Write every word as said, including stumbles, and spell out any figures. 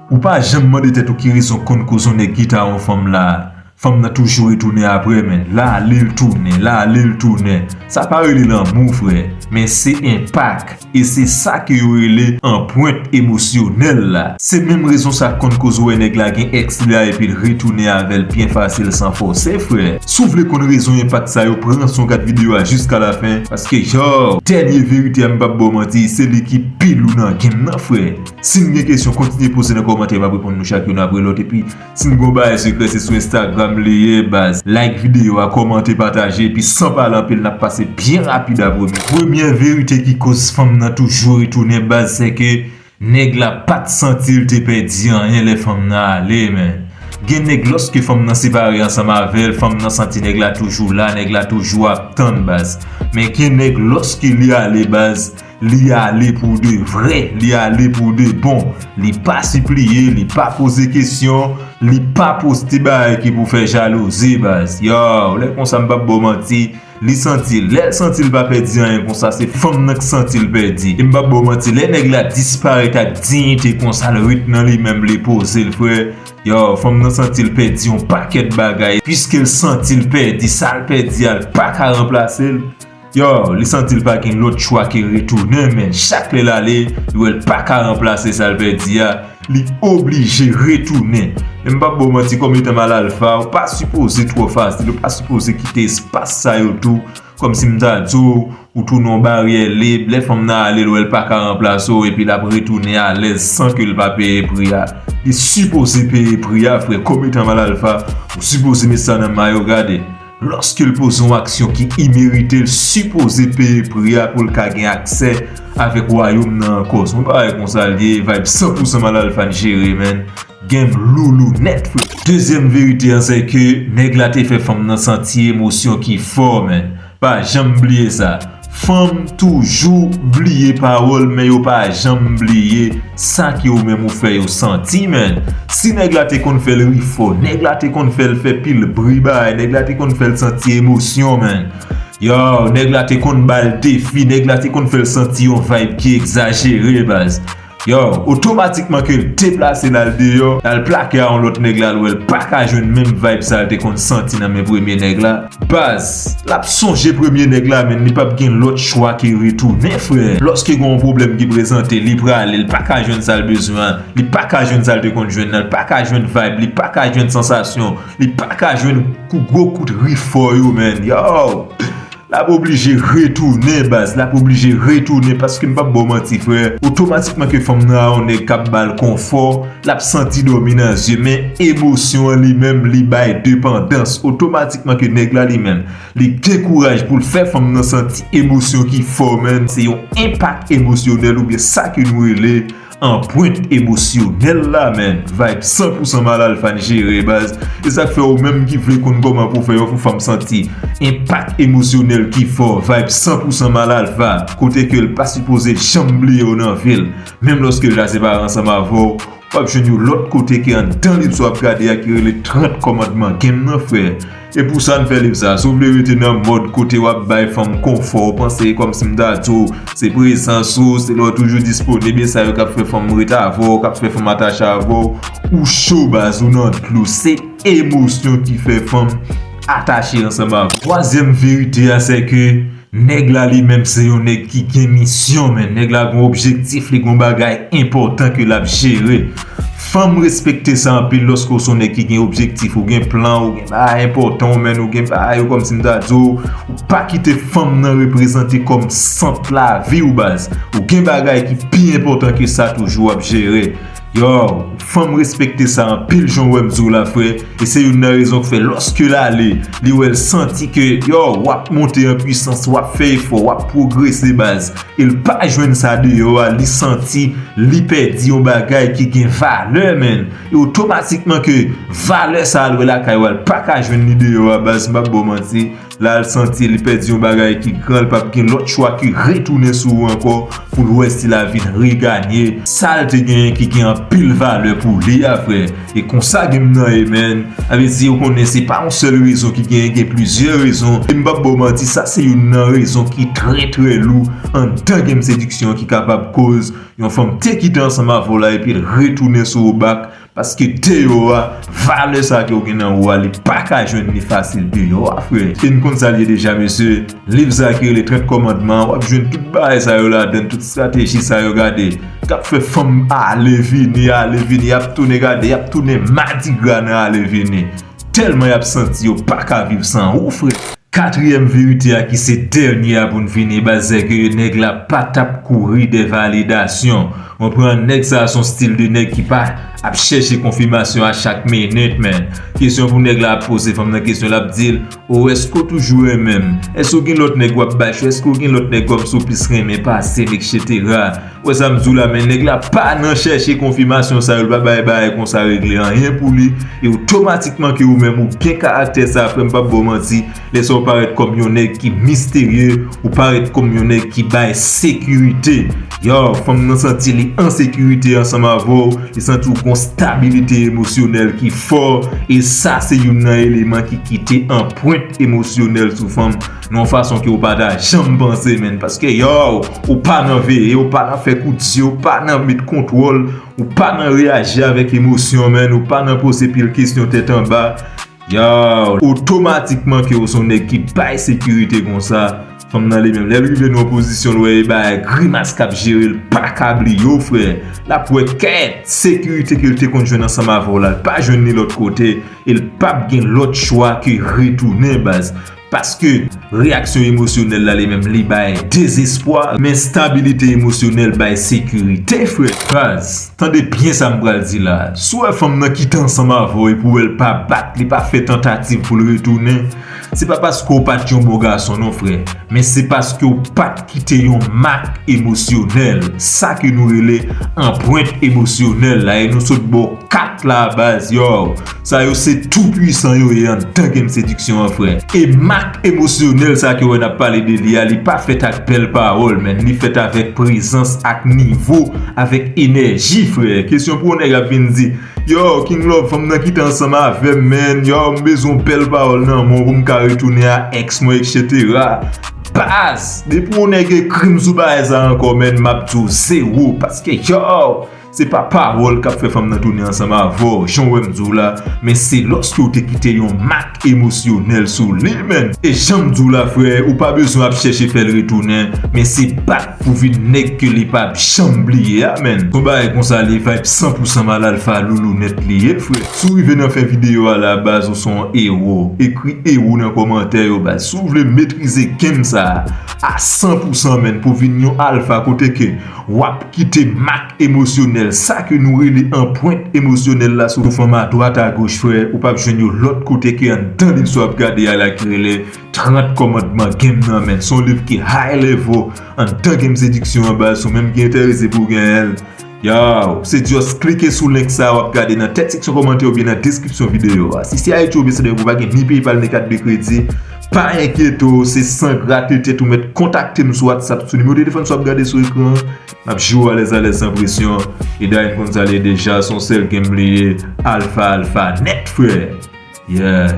Ou pa janm mande tèt ou ki rezon k konn koz yon nèg kite yon fanm la. Fanm nan toujou retounen apre, men l ale l tounen, l ale l tounen. Sa pa rele lanmou, frè, men se enpak. E se sa ke yo rele anprent emosyonèl la. Se menm rezon sa k konn koz ou wè nèg la gen èks li a epi l retounen avè l byen fasil san fòse, frè. Si w vle konn rezon enpak sa yo, pran swen w gad videyo a jiska lafen, paske, yo, dènye verite a, m p ap ba w manti, se li ki pi lou nan game nan, frè. Si n gen kesyon, kontinye poze nan kòmantè, m ap reponn nou chak youn apre lòt. Epi, si n gen yon bagay sekrè, se sou Instagram li ye, baz. Like videyo a, kòmante, pataje, epi san pale anpil, n ap pase byen rapid a premye. Premyè verite ki koz fanm nan toujou retounen, baz, se ke nèg la pa t santi l te pèdi anyen lè fanm nan ale, men. Gen nèg, lòske fanm nan separe ansanm avè l, fanm nan santi nèg la toujou la, nèg la toujou ap tann, baz. Men gen nèg, lòske li ale, baz, li ale pou de vrè, li ale pou de bon. Li pa sipliye, li pa poze kesyon, li pa poste bagay ki pou fè jalouzi, baz. Yo, lè konsa, m p ap ba w manti, li santi l. Lè l santi l pa pèdi anyen konsa, se fanm nan k santi l pèdi. E m p ap ba w manti, lè nèg la disparèt ak diyite konsa, l ret nan li menm, li poze l, frè. Yo, fanm nan santi l pèdi yon pakèt bagay, piske l santi l pèdi, sa l pèdi a, l pa ka ranplase l. Yo, li santi l pa gen lòt chwa ke retounen, men chak lè l ale, li wè l pa ka ranplase sa l pèdi a, li oblije retounen. Men m p ap ba w manti, kòm etan mal alfa, ou pa sipoze twò fasil, ou pa sipoze kite espas sa yo tou, kòmsi m ta di w, ou tounen yon baryè lib, lè fanm nan ale, l wè l pa ka ranplase w, epi l ap retounen alèz san ke l pa peye pri a. Li sipoze peye pri a, frè, kòm etan mal alfa, ou sipoze met sa nan may ou, gade. Lòske l poze yon aksyon ki imerite, l sipoze peye pri a pou l ka gen aksè avèk wayòm nan ankò. Se yon bagay konsa l ye, vibe san pou san mal alfa n jere, man. Game loulou nèt, frè. Dezyèm verite an, se ke nèg la te fè fanm nan santi emosyon ki fò, man. Pa janm bliye sa. Fanm toujou bliye pawòl, men yo pa janm bliye sa ke ou menm ou fè yo santi, man. Si nèg la te konn fè l ri fò, nèg la te konn fè l fè pil bri bay, nèg la te konn fè l santi emosyon, man. Yo, nèg la te konn ba l defi, nèg la te konn fè l santi yon vibe ki egzajere, baz. Yo, otomatikman ke l deplase l al deyò, l al plake a yon lòt nèg la, l wè l pa ka jwenn menm vibe sa l te konn santi nan men premye nèg la. Baz, l ap sonje premye nèg la, men li p ap gen lòt chwa ke retounen, frè. Lòske gen yon pwoblèm ki prezante, li prale, li pa ka jwenn sa l bezwen an, li pa ka jwenn sa l te konn jwenn nan, li pa ka jwenn vibe, li pa ka jwenn sansasyon, li pa ka jwenn kou gwo kout ri fò yo, man. Yo! L ap oblije retounen, baz. L ap oblije retounen, paske m p ap ba w manti, frè. Otomatikman ke fanm nan a yon nèg k ap ba l konfò, l ap santi dòmi nan zye, men emosyon an li menm, li bay depandans. Otomatikman ke nèg la li menm, li gen kouraj pou l fè fanm nan santi emosyon ki fò, man. Se yon enpak emosyonèl oubyen sa ke nou rele anprent emosyonèl la, man. Vibe san pou san mal alfa n jere, baz. E sa k fè ou menm ki vle konn kòman pou fè yon fanm santi enpak emosyonèl ki fò, vibe san pou san mal alfa, kote ke l pa sipoze janm bliye w nan vi l. Menm lòske l la separe ansanm avè w, w ap jwenn yon lòt kote ki anndan liv sa w ap gade a ki rele trant kòmandman game nan, frè. E pou sa n fè liv sa. Si w vle rete nan mòd kote w ap bay fanm konfò, w panse kòmsi m ta di w, se prezans ou, se lè w toujou disponib, e sa yo k ap fè fanm ret avè w, k ap fè fanm atache avè w, ou cho, baz, ou nan dlo. Se emosyon ki fè fanm atache ansanm avè w. Twazyèm verite a, se ke nèg la li menm se yon nèg ki gen misyon, man. Nèg la gen objektif, li gen bagay enpòtan ke l ap jere. Fanm respekte sa anpil lòske w se yon nèg ki gen objektif, ou gen plan, ou gen bagay enpòtan, ou menm ou gen bagay, ou kòmsi m ta di w, ou pa kite fanm nan reprezante kòm sant lavi w, baz. Ou gen bagay ki pi enpòtan ke sa toujou w ap jere. Yo, fanm respekte sa anpil jan w wè m di w la, frè. E se youn nan rezon k fè lòske l ale, li wè l santi ke, yo, w ap monte an pwisans, w ap fè efò, w ap pwogrese, baz. E l pa jwenn sa deyò a, li santi li pèdi yon bagay ki gen valè, man. E otomatikman ke valè sa a l wè lakay ou a, l pa ka jwenn li deyò a, baz, m p ap ba w manti. La l santi li pèdi yon bagay ki gran, li p ap gen lòt chwa ke retounen sou ou ankò pou l wè si l a vin reganye sa l te genyen ki gen anpil valè pou li a, frè. E konsa game nan ye, man. Sa vle di, ou konnen se pa yon sèl rezon ki genyen, gen plizyè rezon. E m p ap ba w manti, sa se youn nan rezon ki trè, trè lou anndan game sediksyon ki kapab koz Yon fanm te kite ansanm avè w la epi l retounen sou ou back, paske deyò a, valè sa ke w gen nan ou a, li pa ka jwenn li fasil deyò a, frè. E n konn sa l ye deja, mesye. Liv sa ki rele Trant Kòmandman an, w ap jwenn tout bagay sa yo ladan, tout estrateji sa yo, gade, k ap fè fanm ale vini, ale vini, y ap tounen, gade, y ap tounen madigra nan ale vini. Tèlman y ap santi yo pa ka viv san ou, frè. Katriyèm verite a, ki se dènye a pou n fini, baz, se ke nèg la pa t ap kouri de validasyon. Konprann, nèg sa a se yon stil de nèg ki pa ap chèche konfimasyon a chak minit, men. Kesyon pou nèg la ap poze fanm nan kesyon, l ap di l, o, èske w toujou renmen m? Èske w gen lòt nèg w ap bay cho? Èske w gen lòt nèg kòmsi w plis renmen pase m, etsetera? Ou wè sa m di w la, men nèg la pa nan chèche konfimasyon sa yo, l pa bay bagay konsa regle anyen pou li, e otomatikman ke ou menm ou gen karaktè sa, frè m, p ap ba w manti, lè sa w parèt kòm yon nèg ki misterye, ou parèt kòm yon nèg ki bay sekirite. Yo, fanm nan santi li an sekirite ansanm avè w, li santi w gon stabilite emosyonèl ki fò, e sa se youn nan eleman ki kite anprent emosyonèl sou fanm nan yon fason ke w pa ta janm panse, menn. Paske, yo, ou pa nan veye, ou pa nan fè kout zye, ou pa nan met kontwòl, ou pa nan reyaji avèk emosyon, menn, ou pa nan poze pil kesyon tèt anba. Yo, otomatikman ke w se yon nèg ki bay sekirite konsa, fanm nan li menm, lè l rive nan yon pozisyon, l wè e bagay grimas k ap jere, l pa ka bliye w, frè. L ap wè kèt sekirite ke l te konn jwenn ansanm avè w la, l pa jwenn li lòt kote, e l p ap gen lòt chwa ke retounen, baz. Paske reyaksyon emosyonèl la, li menm, li bay dezespwa, men stabilite emosyonèl bay sekirite, frè. Baz, tande byen sa m pral di la. Si w wè fanm nan kite ansanm avè w epi w wè l pa back, li pa fè tantativ pou l retounen, se pa paske w pa t yon bon gason non, frè, men se paske w pa t kite yon mak emosyonèl, sa ke nou rele anprent emosyonèl la, e nou sot bò kat la, baz, yo. Sa yo se tou pwisan yo ye anndan game sediksyon an, frè. E mak emosyonèl sa ke w wè n ap pale de li a, li pa fèt ak bèl pawòl, men li fèt avèk prezans, ak nivo, avèk enèji, frè. Kesyon pou yon nèg ap vin di, yo, King Love, fanm nan kite ansanm avè m, menn. Yo, m bezwen bèl pawòl nan men w pou m ka retounen a èks mwen, etsetera. Baz, depi yon nèg ekri m sou bagay sa ankò, menn, m ap di w zewo, paske, yo, se pa pawòl k ap fè fanm nan tounen ansanm avè w, jan w wè m di w la, men se lòske w te kite yon mak emosyonèl sou li, menn. E jan m di w la, frè, ou pa bezwen ap chèche fè l retounen, men se bat pou vin nèg ke li p ap janm bliye a, menn. Yon bagay konsa, li vibe san pou san Mal Alfa, Loulou nèt li ye, frè. Si w rive nan fen videyo a la, baz, ou se yon ewo. Ekri ewo nan kòmantè yo, baz. Si w vle metrize game sa a san pou san, menn, pou vin yon alfa kote ke w ap kite mak emosyonèl, sa ke nou rele anprent emosyonèl la sou fanm adwat agoch, frè, ou p ap jwenn yo lòt kote ke anndan liv sa w ap gade a la ki rele Trant Kòmandman Game nan, menn. Se yon liv ki high level anndan game sediksyon an, baz. Si w menm ki enterese pou w genyen l, yo, se just klike sou link sa w ap gade nan tèt seksyon kòmantè oubyen nan deskripsyon videyo a. Si se Ayiti w bezwen, ou pa gen ni PayPal ni kat de kredi, pa enkyete w, se san gratitid ou mèt kontakte m sou WhatsApp, sou nimewo telefòn sa w ap gade sou ekran an. M ap jwe w alèz alèz san presyon. E dayè n konn sa l ye deja, se yon sèl game li ye, alfa alfa nèt, frè. Yeah.